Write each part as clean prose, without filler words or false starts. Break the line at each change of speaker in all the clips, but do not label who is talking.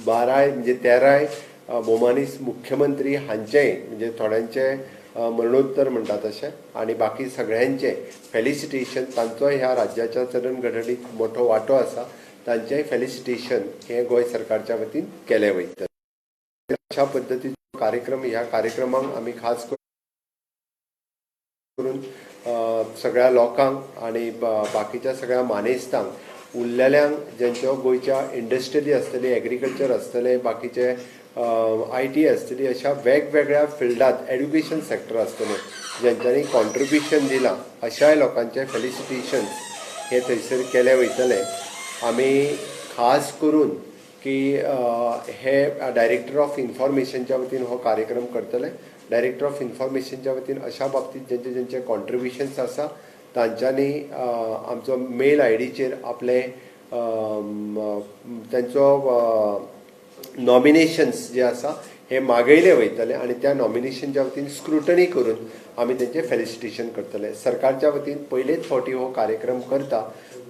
12 म्हणजे 13 भोवमानीस मुख्यमंत्री हांचेय म्हणजे थोड्यांचे मरणोत्तर म्हणटा तशें आनी बाकी सगळ्यांचे फेलिसिटेशन, तांचो ह्या राज्याच्या चलनघडणीत मोठो वांटो आसा, तांचेय फेलिसिटेशन हे गोंय सरकारच्या वतीन केले वयतले. अशा पद्दतीचो कार्यक्रम ह्या कार्यक्रमाक आमी खास करून सगळ्या लोकांक आनी बाकीच्या सगळ्या मानेस्तांक, उरलेल्यांक जेंच्यो गोंयच्या इंडस्ट्री आसतली, एग्रीकल्चर आसतलें, बाकीचे IT आसतली, अशा वेगवेगळ्या फिल्डात एड्युकेशन सेक्टर आसतलें जेंच्यांनी कॉन्ट्रिब्युशन दिलां अशाय लोकांचे फेलिसिटेशन्स हे थंयसर केले वयतले. आमी खास करून की हे डायरेक्टर ऑफ इन्फॉर्मेशनच्या वतीन हो कार्यक्रम करतले. डायरेक्टर ऑफ इन्फॉर्मेशनच्या वतीन अशा बाबतींत जेंचे जेंचे कॉन्ट्रिब्युशन्स आसा तांच्यांनी आमचो मेल आयडीचेर आपले तांचो नॉमिनेशन्स जे आसा हे मागयले वयतले आनी त्या नॉमिनेशनच्या वतीन स्क्रुटनी करून आमी तेंचे फेलिसिटेशन करतले. सरकारच्या वतीन पयलेच फावटी हो कार्यक्रम करता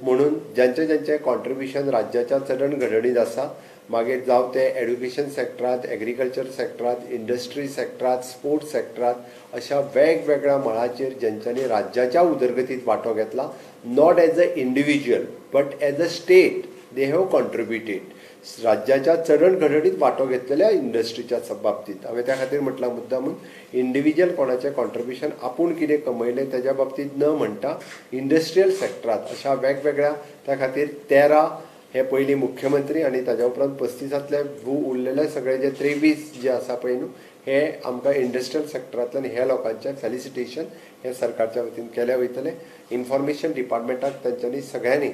म्हणून ज्यांचे ज्यांचे कॉन्ट्रिब्युशन राज्याच्या चलनघडणीत आसा, मागीर जावं ते एड्युकेशन सेक्टरांत, एग्रीकल्चर सेक्टरांत, इंडस्ट्री सेक्टरांत, स्पोर्ट्स सेक्टरांत, अशा वेगवेगळ्या मळाचेर ज्यांच्यांनी राज्याच्या उदरगतीत वांटो घेतला, not as a individual but as a state they have contributed, राज्याच्या चलनघडणीत वांटो घेतलेल्या इंडस्ट्रीच्या बाबतीत हांवें त्या खातीर म्हटलां मुद्दा म्हूण इंडिविज्युअल कोणाचें कॉन्ट्रिब्युशन आपूण कितें कमयलें तेज्या बाबतींत न म्हणटा इंडस्ट्रियल सेक्टरांत अशा वेगवेगळ्या, त्या खातीर 13 हे पयलीं मुख्यमंत्री आनी ताज्या उपरांत 35तांतले उरलेले सगळे जे 23 जे आसा पळय न्हू हे आमकां इंडस्ट्रियल सेक्टरांतल्यान ह्या लोकांचें फेलिसिटेशन हे सरकारच्या वतीन केलें वयतलें. इन्फॉर्मेशन डिपार्टमेंटाक तांच्यांनी सगळ्यांनी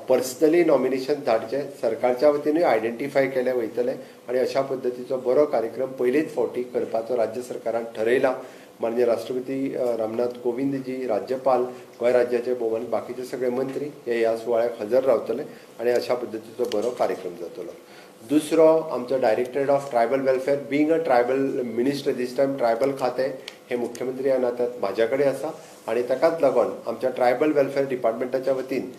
पर्सनली नॉमिनेशन धाडचें, सरकारच्या वतीनूय आयडेंटिफाय केलें वयतलें आनी अशा पद्दतीचो बरो कार्यक्रम पयलेच फावटी करपाचो राज्य सरकारान ठरयला. माननीय राष्ट्रपती रामनाथ कोविंदजी, राज्यपाल, गोंय राज्याचे भोवमान, बाकीचे सगळे मंत्री हे ह्या सुवाळ्याक हजर रावतले आनी अशा पद्दतीचो बरो कार्यक्रम जातलो. दुसरो आमचो directorate of tribal welfare, being a tribal minister this time tribal खातें हे मुख्यमंत्री ह्या नात्यात म्हाज्या कडेन आसा आनी ताकाच लागून आमच्या ट्रायबल वेलफेअर डिपार्टमेंटाच्या वतीन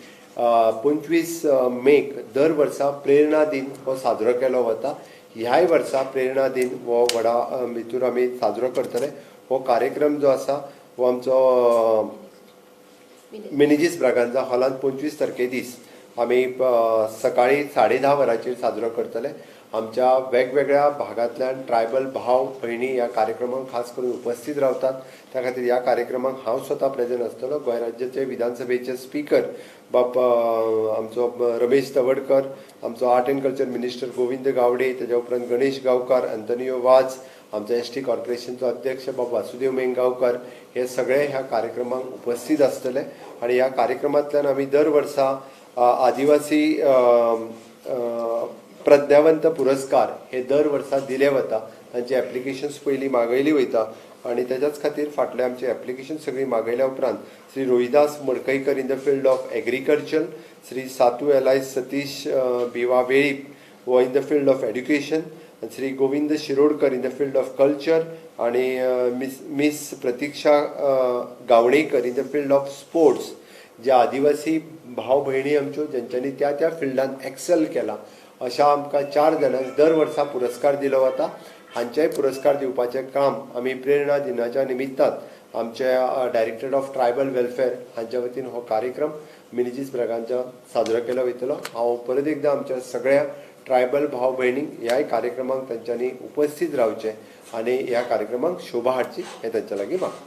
25 मेक दर वर्सा प्रेरणा दिन हो साजरो केलो वता. ह्याय वर्सा प्रेरणा दिन हो व्हडा भितूर आमी साजरो करतले. हो कार्यक्रम जो आसा हो आमचो मिनेजीस ब्रागांजा हॉलांत 25 तारखे दीस आमी सकाळी 10:30 वरांचेर साजरो करतले. आमच्या वेगवेगळ्या भागांतल्यान ट्रायबल भाव भयणी ह्या कार्यक्रमाक खास करून उपस्थित रावतात, त्या खातीर ह्या कार्यक्रमाक हांव स्वता प्रेजंट आसतलो. गोंय राज्याचे विधानसभेचे स्पीकर बाब आमचो रमेश तवडकर, आमचो art and culture minister Govind Gawade, तेज्या उपरांत गणेश गांवकार, अंतनियो वाज, आमचो एस टी कॉर्पोरेशनचो अध्यक्ष बाब वासुदेव मेंगांवकर हे सगळे ह्या कार्यक्रमाक उपस्थित आसतले. आनी ह्या कार्यक्रमांतल्यान आमी दर वर्सा आदिवासी प्रज्ञावंत पुरस्कार हे दर वर्सा दिले वता, तांची एप्लिकेशन्स पयलीं मागयली वयता आनी तेज्याच खातीर फाटले आमचे एप्लिकेशन सगळी मागयल्या उपरांत Shri Rohidas Madkaikar in the field of agriculture, Shri Satu Elias Satish Bhiva Velip हो in the field of education, Shri Govind Shirodkar in the field of culture आनी miss Pratiksha Gaonekar in the field of sports. जे आदिवासी भाव भयणी आमच्यो जेंच्यांनी त्या त्या फिल्डान XL केला अशा आमकां 4 जाणांक दर वर्सा पुरस्कार दिलो वता. हांचेय पुरस्कार दिवपाचें काम आमी प्रेरणा दिनाच्या निमित्तान आमच्या डायरेक्टरेट ऑफ ट्रायबल वेलफेअर हांच्या वतीन हो कार्यक्रम मिनेजीस ब्रागांजा साजरो केलो वयतलो. हांव परत एकदां आमच्या सगळ्या ट्रायबल भाव भयणींक ह्याय कार्यक्रमाक तांच्यांनी उपस्थित रावचें आनी ह्या कार्यक्रमाक शोभा हाडची हें तांच्या लागीं मागता.